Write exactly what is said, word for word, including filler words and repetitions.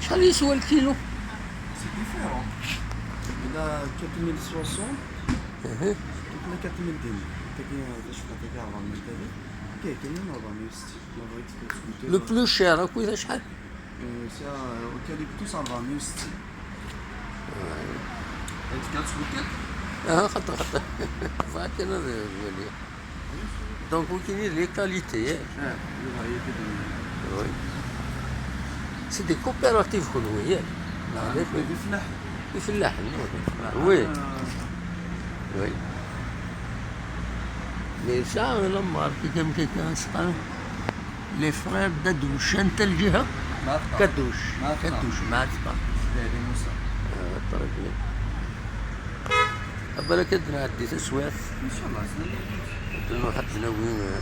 Quel est le kilo? C'est différent. Il a quatre mille soixante, Mhm. il a quatre mille deux mille. T'as bien, je crois, t'as bien avant mille deux mille. Ok, t'as bien avant mille style. On va expliquer. Le plus cher, à quoi il achète? Euh, c'est un eucalyptus avant mille style. Est-ce que tu veux Ah, attends, attends. Va, tiens, là, je vais lire. Donc, vous tenez les qualités, hein? Ah, les variétés de Oui. C'est des coopératives, كلهم، hein? les fleurs. في فلاح، oui. Oui. Mais ça, la marque, comme quelqu'un, c'est pas les frères Dadouche. انت الجهة؟ ما أفهم. كدوش. ما أفهم. كدوش، ما أفهم. C'est des moussins. آه، très bien. بالك عندنا هاد التسويات. إن شاء الله، سنة اللي عندنا واحد التناوي، آه،